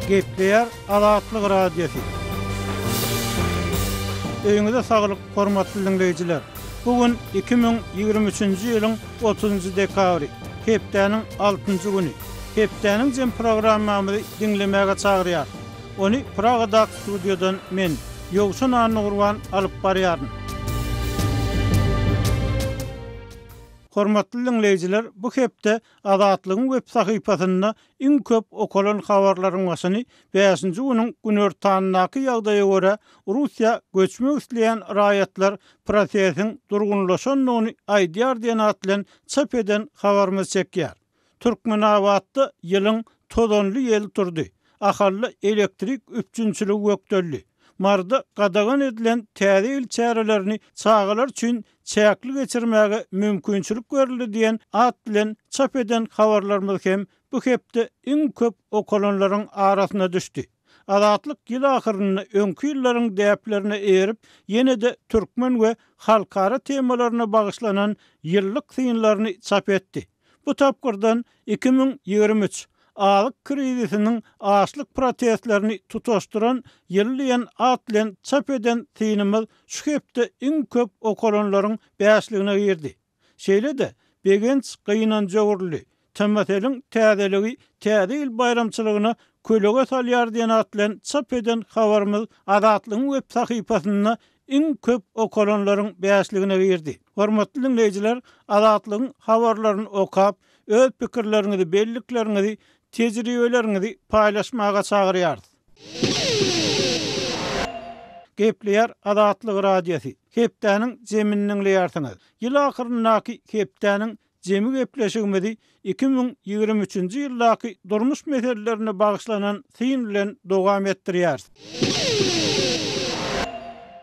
Gepleýär Azatlyk Radiosy. Öýüňize saglyk, hormatly diňleýjiler! Bu gün 2023-nji ýylyň otuzynjy dekabry, hepdäniň altynjy güni. Hepdäniň jem programmamyzy diňlemäge çagyrýarys. Ony Pragadaky studiýadan men, Ýowşan Annagurban alyp barýaryn. Hormatly diňleýjiler, bu hepde Azatlygyň web sahypasynda iň köp okalan habarlaryň başyny bäşinji günüň günortanyndaky ýagdaýa görä, Russiýa göçmek isleýän raýatlar prosesiň durgunlaşandygyny aýdýar diýen at bilen çap eden habarymyz çekýär. Türkmenabatda ýylyň tozanly ýeli turdy. Ahalda elektrik üpjünçiligi gökdeldi. Maryda gadagan edilen Täze ýyl çärelerini çagalar üçin çäkli geçirmäge mümkinçilik berildi diýen at bilen çap eden habarlarymyz hem bu hepde iň köp okalanlaryň arasyna düşdi. Azatlyk ýyl ahyrynda öňki ýyllaryň däplerine eýerip, ýene-de türkmen we halkara temalaryna bagyşlanan ýyllyk synlaryny çap etdi. Bu tapgyrdan 2023, Azyk krizisiniň açlyk protestlerini tutaşdyran ýyly diýen at bilen çap eden synymyz şu hepde iň köp okalanlaryň bäşligine girdi. Şeýle-de, begenç gynanja öwrüldi. TMSL-iň täzeligi Täze ýyl baýramçylygyna kölege salýar diýen at bilen çap eden habarymyz Azatlygyň web sahypasynda iň köp okalanlaryň bäşligine girdi. Hormatly diňleýjiler, Azatlygyň habarlaryny okap, öz pikirleriňizi, bellikleriňizi, tejribeleriňizi paýlaşmaga çagyrýarys. Gepleýär Azatlyk Radiosy. Hepdäniň jemini diňleýärsiňiz. Ýyl ahyryndaky hepdäniň Jemi gepleşigimizi 2023-nji ýyldaky durmuş meselelerine bagyşlanan syn bilen dowam etdirýäris.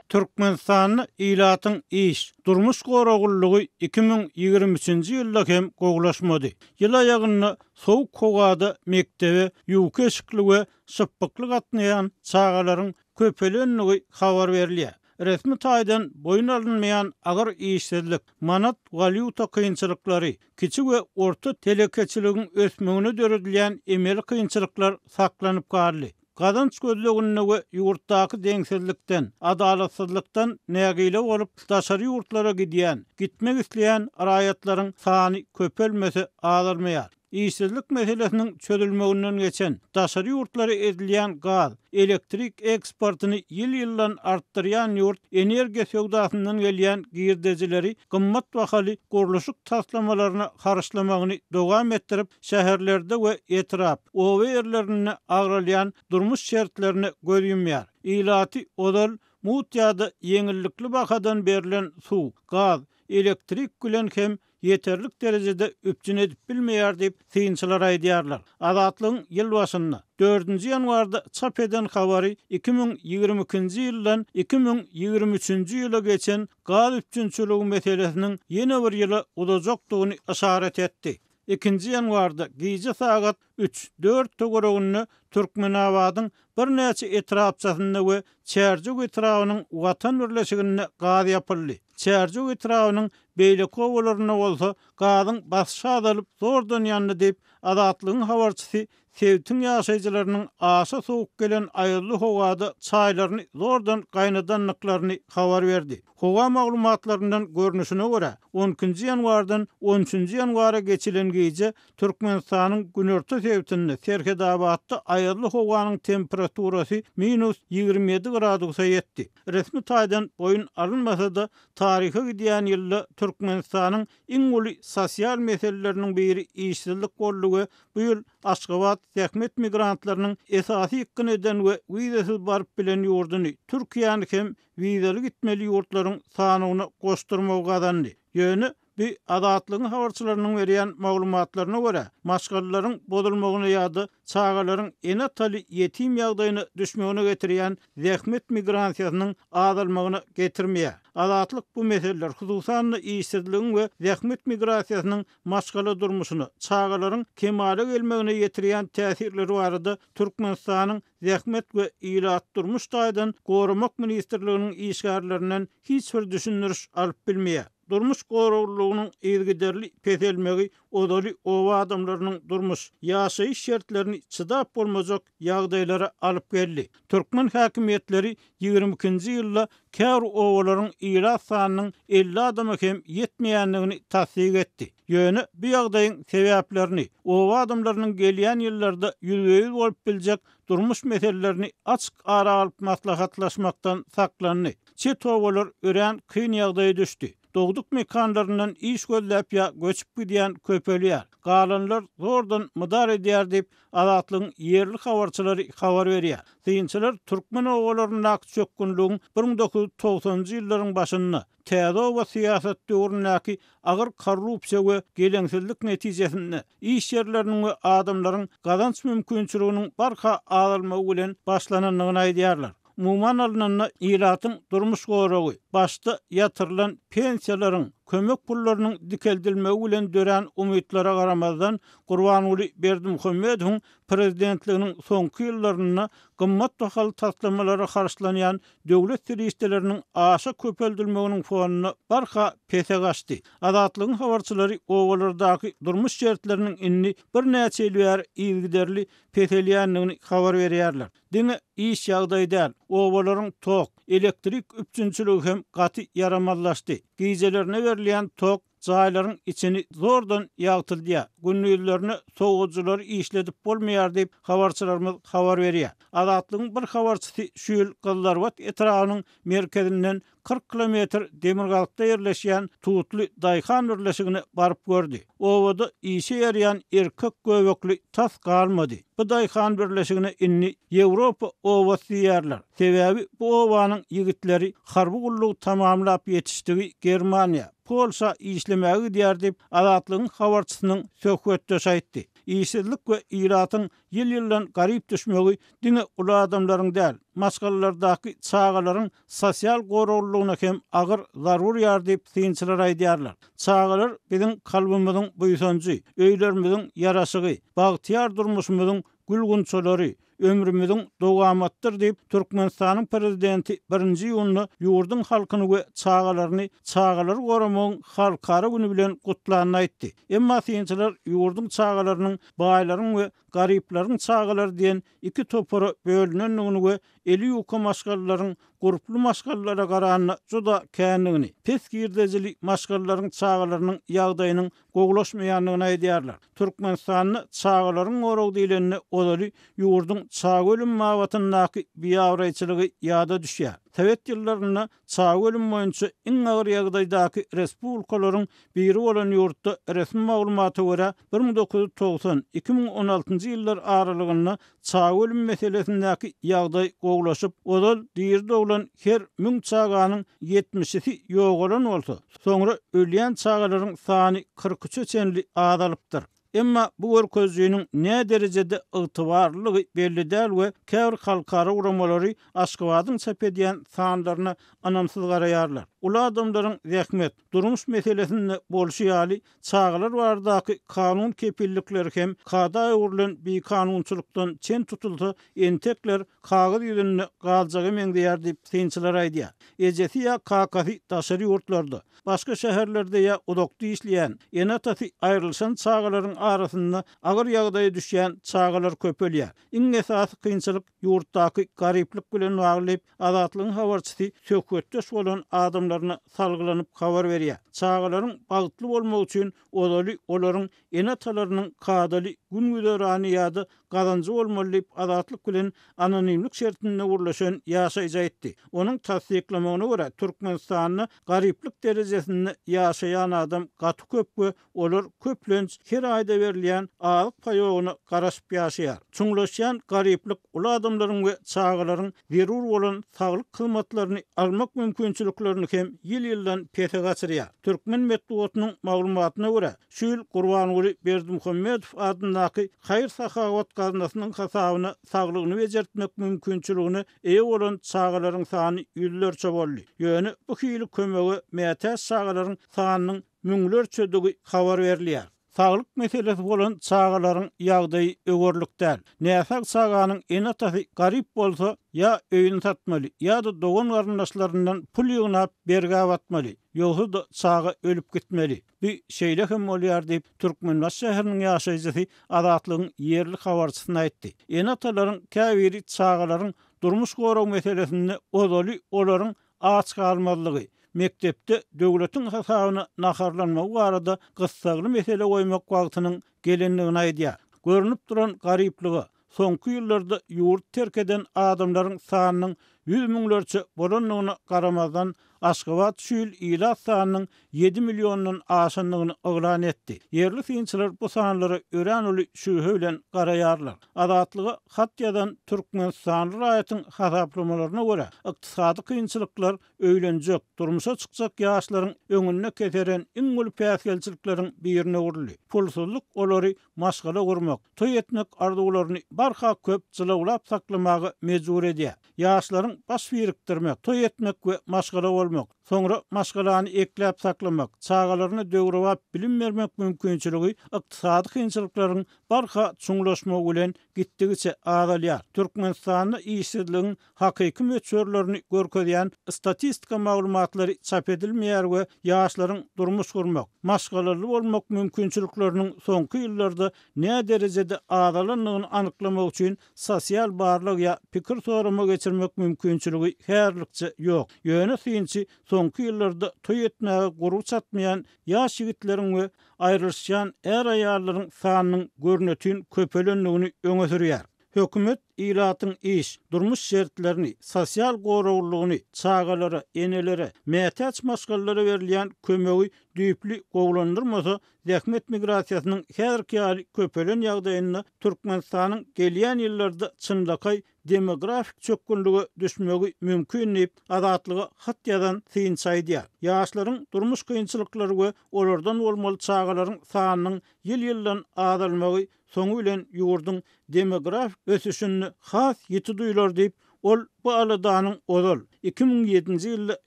Türkmenistanda ilatyň iş, durmuş goraglylygy 2023-nji ýylda hem gowulaşmady. Ýyl aýagynda sowuk howada mekdebe ýuka eşikli we şypbykly gatnaýan çagalaryň köpelendigi habar berilýär. Resmi taýdan boýun alynmaýan agyr işsizlik, manat-walýuta kynçylyklary, kiçi we orta telekeçiligiň ösmegine döredilýän emeli kynçylyklar saklanyp galdy. Gazanç gözleginde we ýurtdaky deňsizlikden, adalatsyzlykdan nägile bolup daşary ýurtlara gidýän, gitmek isleýän raýatlaryň sany köpelmese azalmaýar. Işsizlik meselesiniň çözülmeginden geçen, daşary ýurtlara edilýän gaz, elektrik eksportyny ýyl-ýyldan artdyrýan ýurt energiýa söwdasyndan gelýän girdejileri gymmat bahaly gurluşyk taslamalaryna harçlamagyny dowam etdirip, şäherlerde we etrap, oba ýerlerinde agralýan durmuş şertlerine göz ýumýar. Ilaty ozal mugt ýa-da ýeňillikli bahadan berlen suw, gaz, elektrik bilen hem ýeterlik derejede üpjün edip bilmeýär diýip, synçylar aýdýarlar. Azatlygyň ýyl başynda, dördünji ýanwarda çap eden habary 2022-nji ýyldan 2023-nji ýyla geçen gaz üpjünçiligi meselesiniň ýene bir ýyla uzajakdygyny yşarat etdi. Ikinji ýanwarda gije sagat üç, dört töwereginde Türkmenabadyň birnäçe etrapçasynda we Çärjew etrabynyň Watan birleşiginde gaz ýapyldy. Çärjew etrabynyň beýleki obalarynda bolsa gazyň basyşy azalyp, zordan ýandy diýip, Azatlygyň habarçysy sebitiň ýaşaýjylarynyň aşa sowuk gelen aýazly howada çaýlaryny zordan gaýnadandyklaryny habar berdi. Howa maglumatlaryndan görnüşine görä, on ikinji ýanwardan on üçünji ýanwara geçilen gije Türkmenistanyň günorta sebitinde, Serhetabatda aýazly howanyň temperaturasy minus 27 gradusa ýetdi. Resmi taýdan boýun alynmasa-da, taryha gidýän ýylda Türkmenistanyň iň uly sosial meseleleriniň biri işsizlik boldy we bu ýyl Aşgabat zähmet migrantlarynyň esasy ýykgyn eden we wizasyz baryp bilen ýurduny, Türkiýäni hem wizaly gitmeli ýurtlaryň sanawyna goşdurmagy gazandy. Ýöne Bu, Azatlygyň habarçylarynyň berýän maglumatlaryna görä, maşgalalaryň bozulmagyna ýa-da çagalaryň ene-ataly ýetim ýagdaýyna düşmegine getirýän zähmet migransiýasynyň azalmagyna getirmeýär. Azatlyk bu meseleler, hususan-da, işsizligiň we zähmet migrasiýasynyň maşgala durmuşyna, çagalaryň kemala gelmegine ýetirýän täsirleri barada Türkmenistanyň Zähmet we ilat durmuş taýdan goramak ministrliginiň işgärlerinden hiç bir düşündiriş alyp bilmeýär. durmuş goraglylygynyň yzygiderli peselmegi ozaly oba adamlarynyň durmuş, ýaşaýyş şertlerini çydap bolmajak ýagdaýlara alyp geldi. Türkmen häkimiýetleri 22-nji ýylda käbir obalaryň ilat sanynyň 50 adama hem ýetmeýändigini tassyk etdi. Ýöne bu ýagdaýyň sebäplerini, oba adamlarynyň gelýän ýyllarda ýüzbe-ýüz bolup biljek durmuş meselelerini açyk ara alyp maslahatlaşmakdan saklandy. Çet obalar örän kyn ýagdaýa düşdi. Dogduk mekanlaryndan iş gözläp ýa göçüp gidýän köpelýär. Galanlar zordan mydar edýär diýip, Azatlygyň ýerli habarçylary habar berýär. Synçylar türkmen obalaryndaky çökgünligiň 1990-njy ýyllaryň başynda, Täze oba syýasat döwründäki agyr korrupsiýa we geleňsizlik netijesinde, iş ýerleriniň we adamlaryň gazanç mümkinçiliginiň barha azalmagy bilen başlanandygyny aýdýarlar. Umuman alnanda, ilatyň durmuş goragy, başda ýatyrylan pensiýalaryň, kömek pullarynyň dikeldilmegi bilen dörän umytlara garamazdan, Gurbanguly Berdimuhamedowyň prezidentliginiň soňky ýyllarynda gymmat bahaly taslamalara harçlanýan döwlet serişdeleriniň aşa köpeldilmeginiň fonunda barha pese gaçdy. Azatlygyň habarçylary obalardaky durmuş şertleriniň indi birnäçe ýyl bäri yzygiderli peselýändigini habar berýärler. Diňe iş ýagdaýy däl, obalaryň tok, elektrik üpjünçiligi hem gaty ýaramazlaşdy. Gijelerine berilýän tok jaýlaryň içini zordan ýagtyldýar, gündizlerine sowujylary işledip bolmaýar diýip, habarçylarymyz habar berýär. Azatlygyň bir habarçysy şu ýyl Gyzlarbat etrabynyň merkezinden 40 kilometr demirgazykda ýerleşýän Tutly daýhan birleşigine baryp gördi. Obada işe ýaraýan erkek göbekli tas galmady. Bu daýhan birleşigine indi Ýewropa obasy diýýärler. Sebäbi bu obanyň ýigitleri harby gullugy tamamlap ýetişdigi Germaniýa, Polşa işlemäge gidýär diýip, Azatlygyň habarçysynyň söhbetdeşi aýtdy. Işsizlik we ilatyň ýyl-ýyldan garyp düşmegi diňe uly adamlaryň däl, maşgalalardaky çagalaryň sosial goraglylygyna hem agyr zarba urýar diýip, synçylar aýdýarlar. Çagalar biziň kalbymyzyň buýsanjy, öýlerimiziň ýaraşygy, bagtyýar durmuşymyzyň gül-gunçalary, ömrümiziň dowamatdyr diýip, Türkmenistanyň Prezidenti birinji iýunda ýurduň halkyny we çagalaryny Çagalary goramagyň halkara güni bilen gutlanyny aýtdy. Emma synçylar ýurduň çagalarynyň baýlaryň we garyplaryň çagalary diýen iki topara bölünendigini we eli ýuka maşgalalaryň gurply maşgalalara garanda juda kändigini, pes girdejili maşgalalaryň çagalarynyň ýagdaýynyň gowulaşmaýandygyny aýdýarlar. Türkmenistanda çagalaryň goragy diýlende ozaly ýurduň çaga ölümi babatyndaky biabraýçylygy ýada düşýär. Sowet ýyllarynda çaga ölümi boýunça iň agyr ýagdaýdaky respublikalaryň biri bolan ýurtda resmi maglumata görä 1990, 2016 ýyllar aralygynda çaga ölümi meselesindäki ýagdaý gowulaşyp, ozal diri doglan her müň çaganyň ýetmişisi ýogalan bolsa, soňra ölýän çagalaryň sany 43-e çenli azalypdyr. Emma bu görkezijiniň näderejede ygtybarlylygy belli däl we käbir halkara guramalary Aşgabadyň çap edýän sanlaryna ynamsyz garaýarlar. Uly adamlaryň zähmet, durmuş meselesinde bolşy ýaly, çagalar baradaky kanun kepillikleri hem kada öwrülen bikanunçylykdan çen tutulsa, entekler kagyz ýüzünde galjaga meňzeýär diýip, synçylar aýdýar. Ejesi ýa kakasy daşary ýurtlarda, başga şäherlerde ýa uzakda işleýän, ene-atasy aýrylyşan çagalaryň arasynda agyr ýagdaýa düşýän çagalar köpelýär. Iň esasy kynçylyk ýurtdaky garyplyk bilen bagly diýip, Azatlygyň habarçysy söhbetdeş bolan adamlaryna salgylanyp habar berýär. Çagalaryň bagtly bolmagy üçin ozaly olaryň ene-atalarynyň kadaly gün-güzerany ýa-da gazanjy bolmaly diýip, Azatlyk bilen anonimlik şertinde gürleşen ýaşaýjy aýtdy. Onuň tassyklamagyna görä, Türkmenistanda garyplyk derejesinde ýaşaýan adam gaty köp we olar köplenç her aýda berilýän azyk paýogyna garaşyp ýaşaýar. Çuňlaşýan garyplyk uly adamlaryň we çagalaryň zerur bolan saglyk hyzmatlaryny almak mümkinçiliklerini hem ýyl-ýyldan pese gaçyrýar. Türkmen metbugatynyň maglumatyna görä, Şu ýyl Gurbanguly Berdimuhamedow adyndaky haýyr-sahawat gaznasynyň hasabyna saglygyny bejertmek mümkinçiligine eýe bolan çagalaryň sany ýüzlerçe boldy. Ýöne bu hili kömege mätäç çagalaryň sanynyň müňlerçedigi habar berilýär. Saglyk meselesi bolan çagalaryň ýagdaýy öwerlik däl. Näsag çaganyň ene-atasy garyp bolsa, ýa öýüni satmaly, ýa-da dogan-garyndaşlaryndan pul ýygnap bergä batmaly, ýogsa-da çaga ölüp gitmeli. Bu şeýle hem bolýar diýip, Türkmenbaşy şäheriniň ýaşaýjysy Azatlygyň ýerli habarçysyna aýtdy. Ene-atalaryň käbiri çagalaryň durmuş gorag meselesinde ozaly olaryň aç galmazlygy, mekdepde döwletiň hasabyna naharlanmagy barada gyssagly mesele goýmak wagtynyň gelendigini aýdýar. Görnüp duran garyplyga, soňky ýyllarda ýurdy terk eden adamlaryň sanynyň ýüz müňlerçe bolandygyna garamazdan, Aşgabat şu ýyl ilat sanynyň ýedi milliondan aşandygyny yglan etdi. Ýerli synçylar bu sanlara örän uly şübhe bilen garaýarlar. Azatlyga hat ýazan türkmenistanly raýatyň hasaplamalaryna görä, ykdysady kynçylyklar öýlenjek, durmuşa çykjak ýaşlaryň öňünde keseren iň uly päsgelçilikleriň birine öwrüldi. Pulsuzlyk olary maşgala gurmak, toý etmek arzuwlaryny barha köp jylawlap saklamaga mejbur edýär. Ýaşlaryň baş birikdirmek, toý etmek we maşgala bolmak, soňra maşgalany ekläp-saklamak, çagalaryna döwrebap bilim bermek mümkinçiligi ykdysady kynçylyklaryň barha çuňlaşmagy bilen gitdigiçe azalýar. Türkmenistanda işsizligiň hakyky möçberlerini görkezýän statistika maglumatlary çap edilmeýär we ýaşlaryň durmuş gurmak, maşgalaly bolmak mümkinçilikleriniň soňky ýyllarda näderejede azalandygyny anyklamak üçin sosial barlag ýa pikir sorama geçirmek mümkinçiligi häzirlikçe ýok. Ýöne synçy soňky ýyllarda toý etmäge gurby çatmaýan ýaş ýigitleriň we aýrylyşýan är-aýallaryň sanynyň görnetin köpelendigini öňe sürýär. Hökümet ilatyň iş, durmuş şertlerini, sosial goraglylygyny, çagalara, enelere, mätäç maşgalalara berilýän kömegi düýpli gowulandyrmasa, zähmet migrasiýasynyň häzirki ýaly köpelen ýagdaýynda Türkmenistanyň gelýän ýyllarda çynlakaý demografik çökgünlige düşmegi mümkin diýip, Azatlyga hat ýazan synçy aýdýar. Ýaşlaryň durmuş kynçylyklary we olardan bolmaly çagalaryň sanynyň ýyl-ýyldan azalmagy soňy bilen ýurduň demografik ösüşinde has ýiti duýlar diýip, ol bu aladanyň ozal, 2007-nji ýylda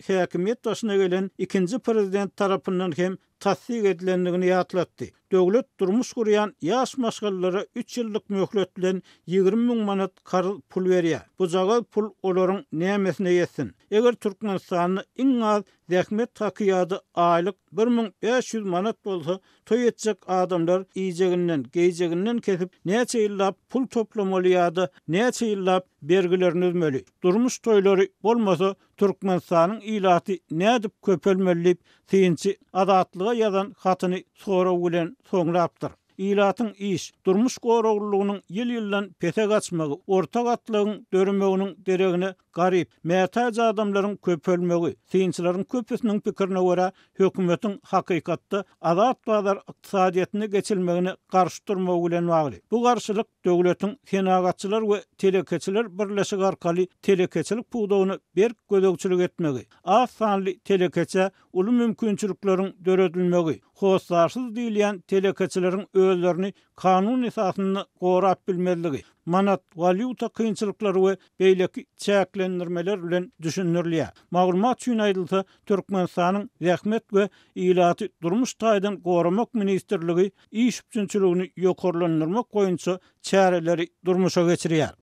häkimiýet başyna gelen ikinji prezident tarapyndan hem tassyk edilendigini ýatlatdy. Döwlet durmuş gurýan ýaş maşgalalara üç ýyllyk möhlet bilen 20 müň manat karz pul berýär. Bujagaz pul olaryň nämesine ýetsin? Eger Türkmenistanda iň az zähmet haky ýa-da aýlyk 1500 manat bolsa, toý etjek adamlar iýjeginden, geýjeginden kesip näçe ýyllap pul toplamaly ýa-da näçe ýyllap bergilerini üzmeli? Durmuş toýlary bolmasa, Türkmenistanyň ilaty nädip köpelmeli diýip, synçy Azatlyga ýazan hatyny sorag bilen soňlapdyr. Ilatyň iş, durmuş goraglylygynyň ýyl-ýyldan pese gaçmagy, orta gatlagyň döremeginiň deregine garyp, mätäç adamlaryň köpelmegi, synçylaryň köpüsiniň pikirine görä, hökümetiň hakykatda azat bazar ykdysadyýetine geçilmegine garşy durmagy bilen bagly. Bu garşylyk Döwletiň Senagatçylar we telekeçiler birleşigi arkaly telekeçilik pudagyna berk gözegçilik etmegi, az sanly telekeçä uly mümkinçilikleriň döredilmegi, hossarsyz diýilýän telekeçileriň özlerini kanun esasynda gorap bilmezligi, manat, walýuta kynçylyklary we beýleki çäklendirmeler bilen düşündirilýär. Maglumat üçin aýdylsa, Türkmenistanyň Zähmet we ilaty durmuş taýdan goramak ministrligi iş üpjünçiligini ýokarlandyrmak boýunça çäreleri durmuşa geçirýär.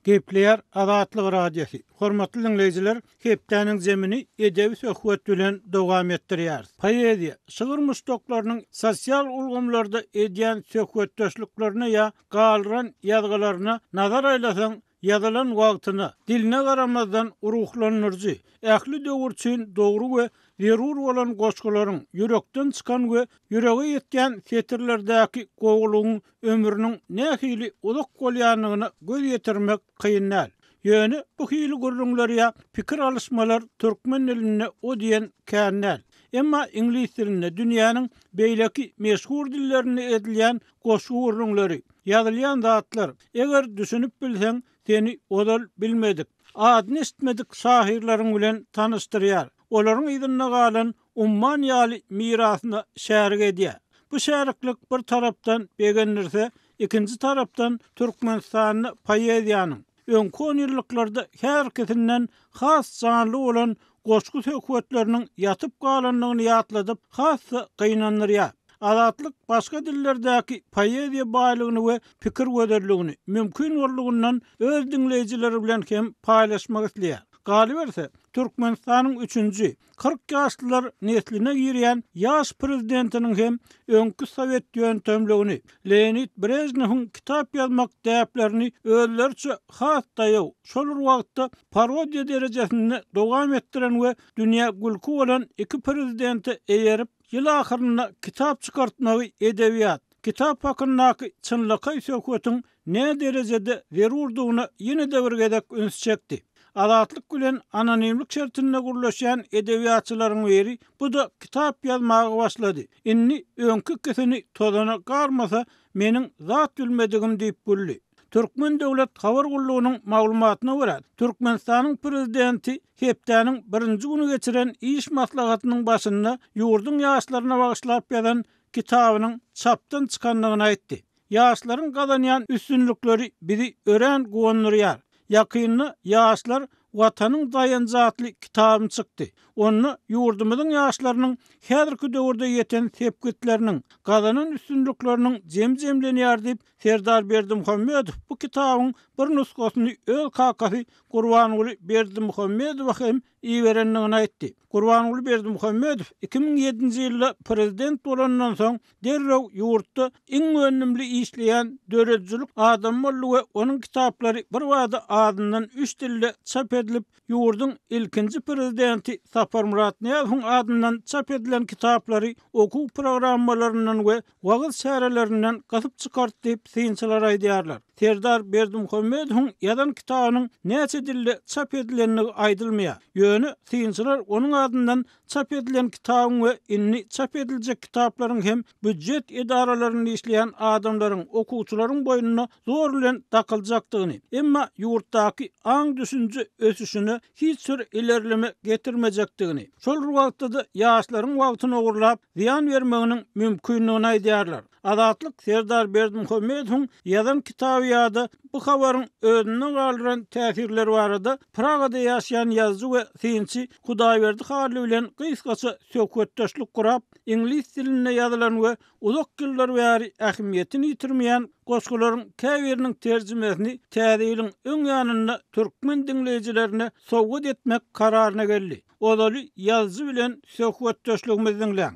Gepleýär Azatlyk Radiosy. Hormatly diňleýjiler, hepdäniň zemini edebi söhbet bilen dowam etdirýäris. Poeziýa, şygyr muşdaklarynyň sosial ulgamlarda edýän söhbetdeşliklerine ýa galdyran ýazgylaryna nazar aýlasaň, Ýazylan wagtyna, diline garamazdan ruhlandyryjy, ähli döwür üçin dogry we zerur bolan goşgularyň, ýürekden çykan we ýürege ýetýän setirlerdäki gowulygyň ömrüniň nähili uzak bolýandygyna göz ýetirmek kyn däl. Ýöne bu hili gürrüňler ýa pikir alyşmalar türkmen dilinde o diýen kän däl. Emma iňlis dilinde, dünýäniň beýleki meşhur dillerinde edilýän goşgy gürrüňleri, Ýazylýan zatlar, eger düşünip bilseň, seni ozal bilmedik, adyny eşitmedik şahyrlaryň bilen tanyşdyrýar, olaryň yzynda galan umman ýaly mirasyna şärik edýär. Bu şäriklik bir tarapdan begendirse, ikinji tarapdan Türkmenistanda poeziýanyň, öňki onýyllyklarda häzirkisinden has janly bolan. goşgy söhbetleriniň ýatyp galandygyny ýatladyp, has-da gynandyrýar. Azatlyk başga dillerdäki poeziýa baýlygyny we pikir gözelligini, mümkin boldugyndan öz diňleýjileri bilen hem paýlaşmak isleýär. Galyberse, Türkmenistanyň üçünji, 40 ýaşlylar nesline girýän ýaş prezidentiniň hem öňki sowet ýöntemligini, Leonid Brežnewiň kitap ýazmak däplerini özleriçe has daýaw, şol bir wagtda parodiýa derejesinde dowam etdiren we dünýä gülki bolan iki prezidente eýerip, ýyl ahyrynda kitap çykartmagy edebiýat, kitap hakyndaky çynlakaý söhbetiň näderejede zerurdygyna ýene-de bir gezek üns çekdi. Azatlyk bilen anonimlik şertinde gürleşýän edebiýatçylaryň biri bu-da kitap ýazmaga başlady. Indi öňki ikisini tozana garmasa meniň zat bilmedigim diýip güldi. Türkmen döwlet habar gullugynyň maglumatyna görä, Türkmenistanyň prezidenti hepdäniň birinji güni geçiren iş maslahatynyň başynda ýurduň ýaşlaryna bagyşlap ýazan kitabynyň çapdan çykandygyny aýtdy. Ýaşlaryň gazanýan üstünlikleri bizi örän guwandyrýar. Ýakynda Ýaşlar, Watanyň daýanjy atly kitabym çykdy. Onda ýurdumyzyň ýaşlarynyň häzirki döwürde ýeten sepgitleriniň, gazanan üstünlikleriniň jemi jemlenýär diýip, Serdar Berdimuhamedow bu kitabyň bir nusgasyny öz kakasy Gurbanguly Berdimuhamedowa hem iberendigini aýtdy. Gurbanguly Berdimuhamedow 2007-nji ýylda prezident bolanyndan soň, derrew ýurtda iň önümli işleýän döredijilik adamy boldy we onuň kitaplary birbada azyndan üç dilde çap edilip, ýurduň ilkinji prezidenti Saparmyrat Nyýazowyň adyndan çap edilen kitaplary okuw programmalaryndan we wagyz çärelerinden gysyp çykardy diýip, synçylar aýdýarlar. Serdar Berdimuhamedowyň ýazan kitabynyň näçe dilde çap edilendigi aýdylmaýar. Ýöne synçylar onuň adyndan çap edilen kitabyň we indi çap ediljek kitaplaryň hem býujet edaralarynda işleýän adamlaryň, okuwçylaryň boýnuna zor bilen dakyljakdygyny, emma ýurtdaky aň-düşünje ösüşine hiç bir ilerleme getirmejekdigini, şol bir wagtda-da ýaşlaryň wagtyny ogurlap, zyýan bermeginiň mümkindigini aýdýarlar. Azatlyk Serdar Berdimuhamedowyň ýazan kitaby ýa-da bu habaryň özünde galdyran täsirleri barada Pragada ýaşaýan ýazyjy we synçy Hudaýberdi Hally bilen gysgaça söhbetdeşlik gurap, iňlis dilinde ýazylan we uzak ýyllar bäri ähmiýetini ýitirmeýän goşgularyň käbiriniň terjimesini Täze ýylyň öň ýanynda türkmen diňleýjilerine sowgat etmek kararyna geldi. Ozaly ýazyjy bilen söhbetdeşligimizi diňläň.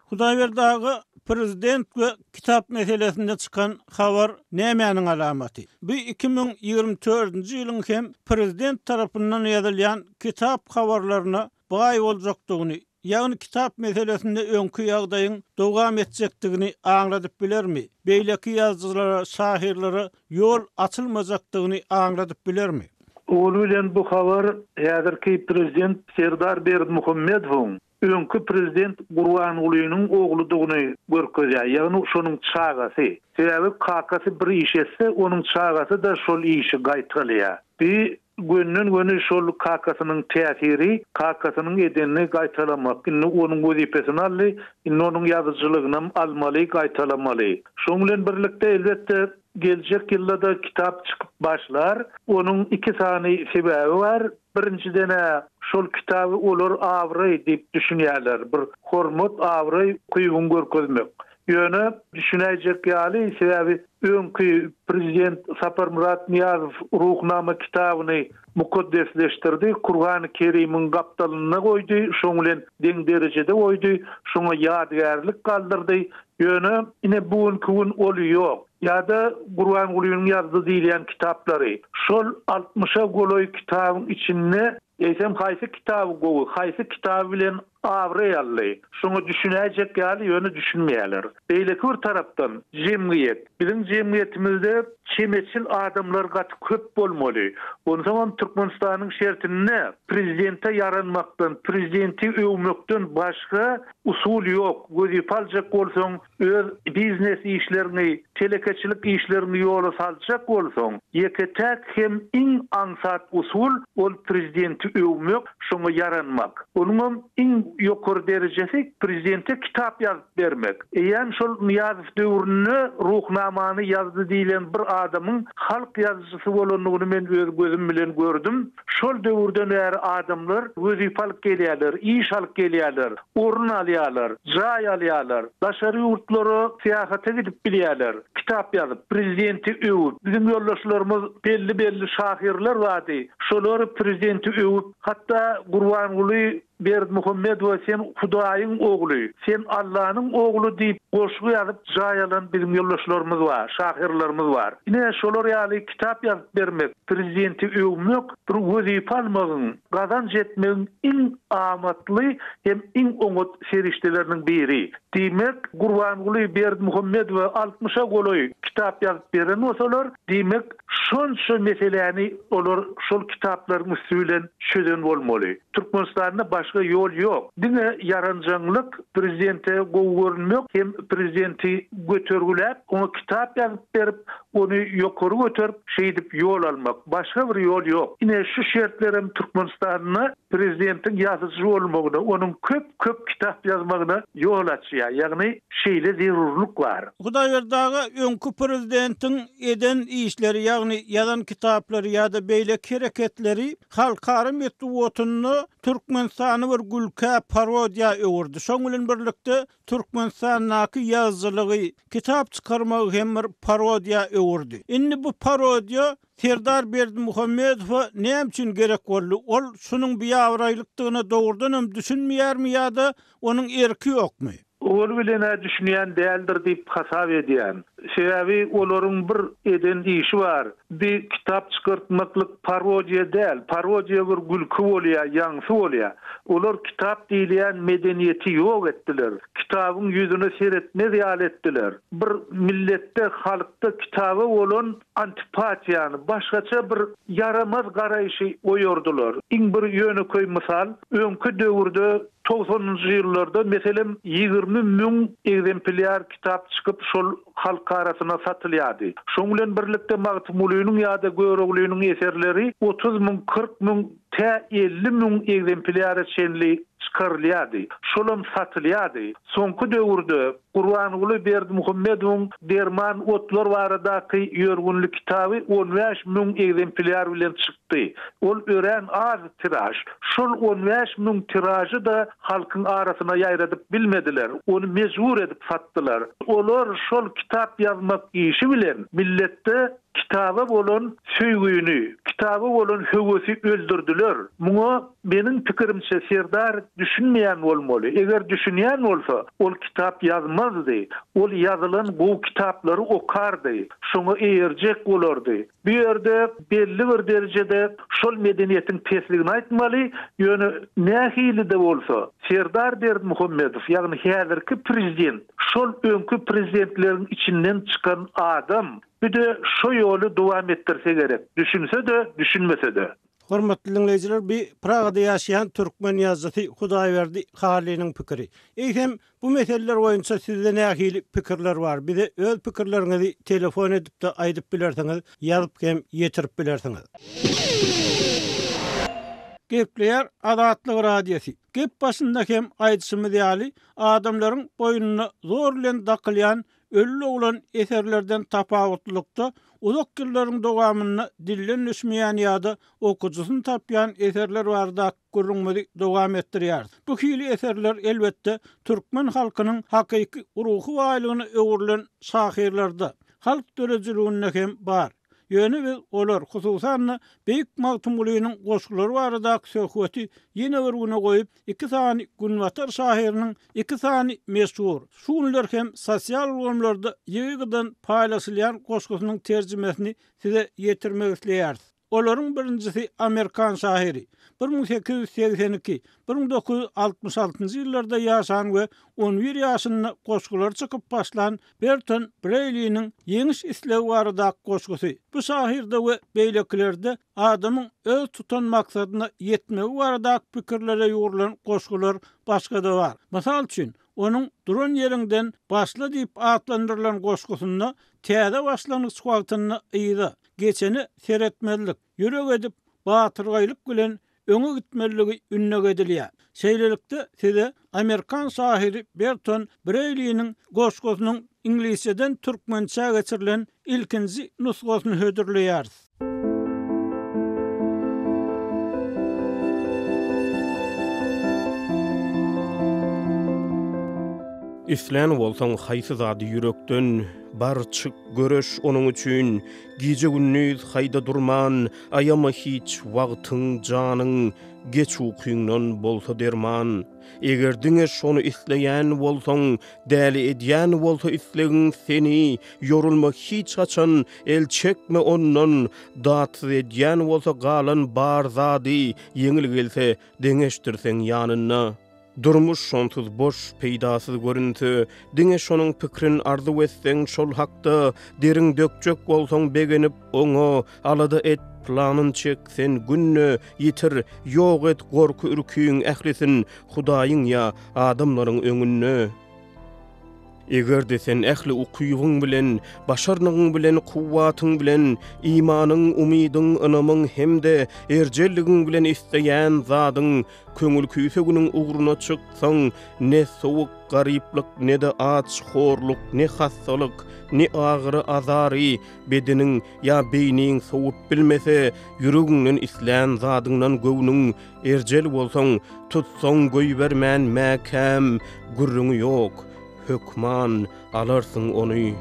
Hudaýberdi aga, prezident we kitap meselesinde çykan habar nämäniň alamaty? Bu 2024-nji ýylyň hem prezident tarapyndan ýazylýan kitap habarlaryna baý boljakdygyny, ýagny kitap meselesinde öňki ýagdaýyň dowam etjekdigini aňladyp bilermi? Beýleki ýazyjylara, şahyrlara ýol açylmajakdygyny aňladyp bilermi? Ozaly bilen bu habar häzirki prezident Serdar Berdimuhamedowyň öňki prezident Gurbangulynyň ogludygyny görkezýär, ýagny şonuň çagasy. Sebäbi kakasy bir iş etse, onuň çagasy-da şol işi gaýtalaýar. Bi Gönden-göni şol kakasynyň täsiri, kakasynyň edenini gaýtalamak. Indi onuň wezipesini aldy, indi onuň ýazyjylygynam almaly, gaýtalamaly. Şonuň bilen birlikde, elbetde, geljek ýylda-da kitap çykyp başlar. Onuň iki sany sebäbi bar. Birinjiden-ä, şol kitaby olar abraý diýip düşünýärler. Bir hormat, abraý, ukybyňy görkezmek. Ýöne düşünäýjek ýaly, sebäbi öňki prezident Saparmyrat Nyýazow Ruhnama kitabyny mukaddesleşdirdi, Kurgany Kerimiň gapdalynda goýdy, şoň bilen deň derejede goýdy, şoňa ýadygärlik galdyrdy. Ýöne ine bu günki gün ol ýok. Ýa-da Gurbangulynyň ýazdy diýilýän kitaplary. Şol altmyşa golaý kitabyň içinde Eýsem haýsy kitaby gowy, haýsy kitaby bilen abraý aldy? Şoňa düşünäýjek ýaly ýöne düşünmeýärler. Beýleki bir tarapdan jemgyýet. Biziň jemgyýetimizde çemeçil adamlar gaty köp bolmaly. Onsoňam Türkmenistanyň şertinde prezidente ýaranmakdan, prezidenti öwmekden başga usul ýok. Wezipe aljak bolsaň Öz biznes işleriňi, telekeçilik işleriňi ýola saljak bolsaň, ýeke-täk hem iň aňsat usul ol prezidenti öwmek, şoňa ýaranmak. Onuňam iň. ýokary derejesi prezidente kitap ýazyp bermek. Eýýäm şol Nyýazow döwründe Ruhnamany ýazdy diýlen bir adamyň halk ýazyjysy bolandygyny men öz gözüm bilen gördüm. Şol döwürden bäri adamlar wezipe alyp gelýärler, iş alyp gelýärler, orun alýarlar, jaý alýarlar, daşary ýurtlara syýahata gidip bilýärler, kitap ýazyp, prezidenti öwüp. Biziň ýoldaşlarymyz belli-belli şahyrlar bardy, şolar prezidenti öwüp, hatda Gurbanguly Berdimuhamedowa sen Hudaýyň ogly, sen Allanyň ogly diýip goşgy ýazyp jaý alan biziň ýoldaşlarymyz bar, şahyrlarymyz bar. Ine şolar ýaly kitap ýazyp bermek, prezidenti öwmek bir wezipe almagyň, gazanç etmegiň iň amatly hem iň oňat serişdeleriniň biri. Diýmek, Gurbanguly Berdimuhamedowa altmyşa golaý kitap ýazyp beren bolsalar, diýmek, Şonça meseläni olar şol kitaplaryň üsti bilen çözen bolmaly. Türkmenistanda başga ýol ýok. Diňe ýaranjaňlyk, prezidente gowy görünmek hem prezidenti götergiläp, oňa kitap ýazyp berip, ony ýokary göterip, şeýdip ýol almak. Başga bir ýol ýok. Ine şu şertlerem Türkmenistanda prezidentiň ýazyjy bolmagyna, onuň köp-köp kitap ýazmagyna ýol açýar. Ýagny şeýle zerurlyk bar. Hudaýberdi aga, öňki prezidentiň eden işleri, ýagny ýazan kitaplary ýa-da beýleki hereketleri halkara metbugatynda Türkmenistany bir gülkä, parodiýa öwürdi. Şoň bilen birlikde Türkmenistandaky ýazyjylygy, kitap çykarmagy hem bir parodiýa öwürdi. Indi bu parodiýa Serdar Berdimuhamedowa näme üçin gerek boldy? Ol şunuň biabraýlykdygyna dogrudan hem düşünmeýärmi ýa-da onuň erki ýokmy? Owaly bilen-ä düşünýän däldir diýip hasap edýän. Sebäbi olaryň bir eden işi bar. Bi kitap çykartmaklyk parodiýa däl. Parodiýa bir gülki bolýa, ýaňsy bolýa. Olar kitap diýilýän medeniýeti ýok etdiler. Kitabyň ýüzüne seretmez ýaly etdiler. Bir milletde, halkda kitaba bolan antipatiýany, başgaça bir ýaramaz garaýşy oýardylar. Iň bir ýönekeý mysal, öňki döwürde, togsanynjy ýyllarda, meselem, 20 müň egzemplýar kitap çykyp, şol halk arasyna satylýardy. Şoň bilen birlikde Magtymgulynyň ýa-da Göroglynyň eserleri 30 müň, 40 müň, tä 50 müň egzemplýara çenli çykarylýardy. Şolam satylýardy. Soňky döwürde Gurbanguly Berdimuhamedowyň derman otlar baradaky ýörgünli kitaby on bäş müň egzemplýar bilen çykdy. Ol örän az tiraž. Şol on bäş müň tiražy-da halkyň arasyna ýaýradyp bilmediler. Ony mejbur edip satdylar. Olar şol kitap ýazmak işi bilen milletde kitaba bolan söýgüni, kitaba bolan höwesi öldürdiler. Muňa, meniň pikirimçe, Serdar düşünmeýän bolmaly. Eger düşünýän bolsa, ol kitap ýazmazdy. Ol ýazylan gowy kitaplary okardy, şoňa eýerjek bolardy. Bu ýerde belli bir derejede şol medeniýetiň pesligini aýtmaly, ýöne nähili-de bolsa, Serdar Berdimuhamedow, ýagny häzirki prezident şol öňki prezidentleriň içinden çykan adam. Bir-de şo ýoly dowam etdirse gerek, düşünse-de, düşünmese-de. Hormatly diňleýjiler, bi Pragada ýaşaýan türkmen ýazyjysy Hudaýberdi Hallynyň pikiri. Eýsem, bu meseleler boýunça sizde nähili pikirler bar? Bize öz pikirleriňizi telefon edip-de aýdyp bilersiňiz, ýazyp hem ýetirip bilersiňiz. Gepleýär Azatlyk Radiosy. Gep başynda hem aýdyşymyz ýaly, adamlaryň boýnuna zor bilen dakylýan Öli doglan eserlerden tapawutlylykda, uzak ýyllaryň dowamynda dilden düşmeýän ýa-da okyjysyny tapýan eserler baradaky gürrüňimizi dowam etdirýäris. Bu hili eserler, elbetde, türkmen halkynyň hakyky ruhy baýlygyna öwrülen şahyrlarda, halk döredijiliginde hem bar. Ýöne biz olar, hususan-da, beýik Magtymgulynyň goşgulary baradaky söhbeti ýene bir güne goýup, iki sany günbatar şahyrynyň iki sany meşhur, şu günler hem sosial ulgamlarda ýygy-ýygydan paýlaşylýan goşgusynyň terjimesini size ýetirmek isleýäris. Olaryň birinjisi amerikan şahyry, 1882, 1966-njy ýyllarda ýaşan we on bir ýaşynda goşgulary çykyp başlan Berton Breýliniň Ýeňiş islegi baradaky goşgusy. Bu şahyrda we beýlekilerde adamyň öz tutan maksadyna ýetmegi baradaky pikirlere ýugrulan goşgular başga-da bar. Mysal üçin, onuň Duran ýeriňden başla diýip atlandyrylan goşgusynda täze başlangyç wagtynda yza, geçene seretmezlik, ýürek edip, batyrgaýlyk bilen. öňe gitmelidigi ündeg edilýär. Şeýlelikde, size amerikan şahyry Berton Breýliniň goşgusynyň iňlisçeden türkmençä geçirilen ilkinji nusgasyny hödürleýäris. Islän bolsaň haýsy zady ýürekden, Bar, çyk, göreş onuň üçin. Gije-gündiz haýda durman, Aýama hiç wagtyň, janyň, Geç ukyňdan bolsa derman. Eger diňe şony isleýän bolsaň, Däli edýän bolsa islegiň seni, Ýorulma hiç haçan, el çekme ondan, Datsyz edýän bolsa galan bar zady, Ýeňil gelse, deňeşdirseň ýanynda. Durmuş şonsuz boş, peýdasyz görünse, Diňe şonuň pikrin arzuw etseň şol hakda, Deriň dökjek bolsaň begenip oňa, Alada et, planyn çek sen günde, Ýitir, ýok et gorky-ürküň ählisin Hudaýyň ýa adamlaryň öňünde. Eger-de sen ähli ukybyň bilen, başarnygyň bilen, kuwwatyň bilen, imanyň, umydyň, ynamyň hem-de erjelligiň bilen isleýän zadyň, köňül küýseginiň ugruna çyksaň, ne sowuk garyplyk, ne-de aç horluk, ne hassalyk, ne agyry-azary bedeniň ýa beýniň sowup bilmese, ýüregiňden islän zadyňdan göwnüň Erjel bolsaň, tutsaň goýbermän mäkäm, gürrüňi ýok, hökman alarsyň ony.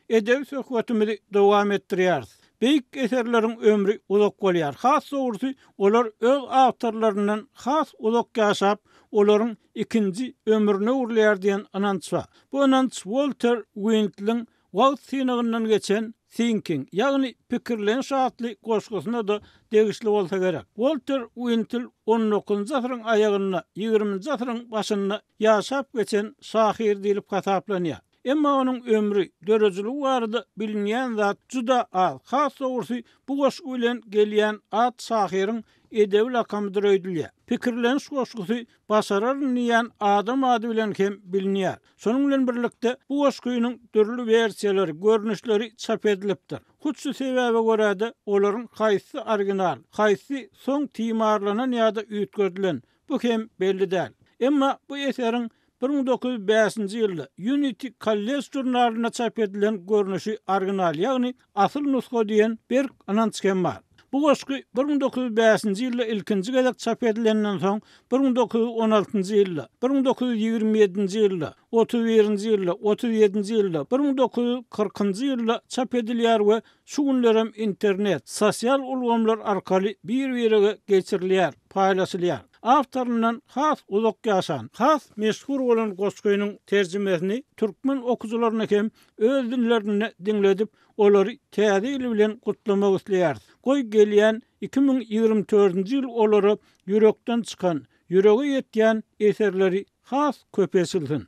Edebi söhbetimizi dowam etdirýäris. Beýik eserleriň ömri uzak bolýar. Has dogrusy, olar öz awtorlaryndan has uzak ýaşap, olaryň ikinji ömrüne öwrülýär diýen ynanç bar. Bu ynanç Wolter Uintliň Wagt synagyndan geçen Thinking, ýagny Pikirleniş atly goşgusyna-da degişli bolsa gerek. Wolter Uintl on dokuzynjy asyryň aýagynda, ýigriminji asyryň başynda ýaşap geçen şahyr diýlip hasaplanýar. Emma onuň ömri, döredijiligi barada bilinýän zat juda az, has dogrusy bu goşgy bilen gelýän at şahyryň edebi lakamydyr öýdülýär. Pikirleniş goşgusy Başararyn diýýän adam ady bilen hem bilinýär. Şonuň bilen birlikde, bu goşgynyň dürli wersiýalary, görnüşleri çap edilipdir. Hut şu sebäbe görä-de, olaryň haýsysy original, haýsysy soň timarlanan ýa-da üýtgedilen, bu hem belli däl. Emma bu eseriň 1905-nji ýylda Unity College žurnalynda çap edilen görnüşi original, ýagny asyl nusga diýen berk ynanç hem bar. Bu goşgy 1905-nji ýylda ilkinji gezek çap edilenden soň, 1916-njy ýylda, 1927-nji ýylda, 31-nji ýylda, 37-nji ýylda, 1940-njy ýylda çap edilýär we şu günlerem internet, sosial ulgamlar arkaly bir-birege geçirilýär, paýlaşylýar. Awtoryndan has uzak ýaşan, has meşhur bolan goşgynyň terjimesini türkmen okyjylaryna hem öz dillerinde diňledip, olary Täze ýyl bilen gutlamak isleýäris. Goý, gelýän 2024-nji ýyl olara ýürekden çykan, ýürege ýetýän eserleri has köp eçilsin!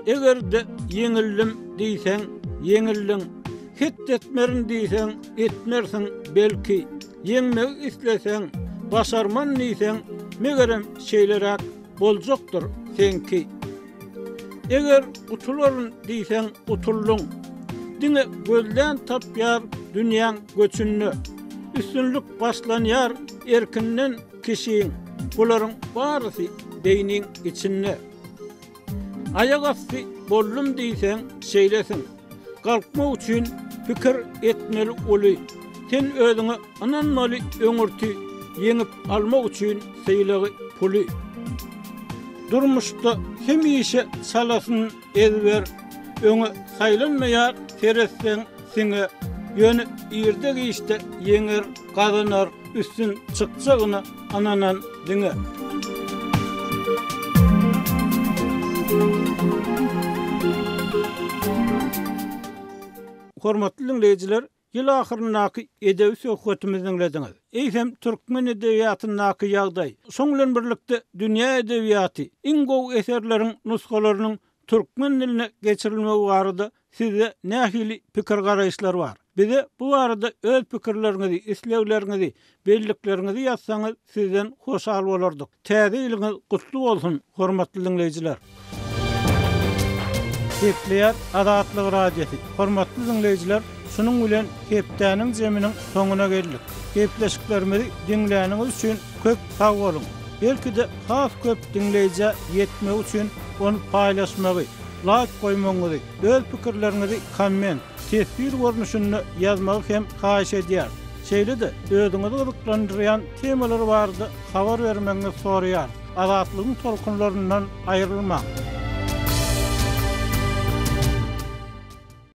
Eger-de ýeňildim diýseň, ýeňildiň. Het etmerin diýseň, etmersiň, belki. Ýeňmegi isleseň, başarman diýseň, megerem şeýleräk boljakdyr seňki. Eger gutularyn diýseň, gutuldyň. Diňe gözlän tapýar dünýäň göçünde. Üstünlik başlanýar erkinden kişiň. Bularyň barysy beýniň içinde. Aýak asty boldum diýseň, şeýlesiň. Galkmak üçin pikir etmeli uly. Sen özüňe ynanmaly öňürti, ýeňip almak üçin sylagy, puly. Durmuşda hemişe çalasyn ezber, öňe saýlanmaýar seretseň siňe. Ýöne irde-giçde ýeňer, gazanar, üstün çykjagyna ynanan diňe. Hormatly diňleýjiler, ýyl ahyryndaky edebi söhbetimizi diňlediňiz. Eýsem, türkmen edebiýatyndaky ýagdaý, şoň bilen birlikde dünýä edebiýaty, iň gowy eserleriň nusgalarynyň. türkmen diline geçirilmegi barada sizde nähili pikir-garaýyşlar bar? Bize bu barada öz pikirleriňizi, islegleriňizi, bellikleriňizi ýazsaňyz sizden hoşal bolardyk. Täze ýylyňyz gutly bolsun, hormatly diňleýjiler! Gepleýär Azatlyk Radiosy, Hormatly diňleýjiler, şunuň bilen hepdäniň jeminiň soňuna geldik. Gepleşiklerimizi diňläniňiz üçin köp sag boluň! Belki-de has köp diňleýjä ýetmegi üçin ony paýlaşmagy, laýk goýmagyňyzy, öz pikirleriňizi komment, teswir görnüşinde ýazmagy hem haýyş edýäris. Şeýle-de özüňizi gyzyklandyrýan temalar barada habar bermegiňizi soraýarys. Azatlygyň tolkunlaryndan aýrylmaň!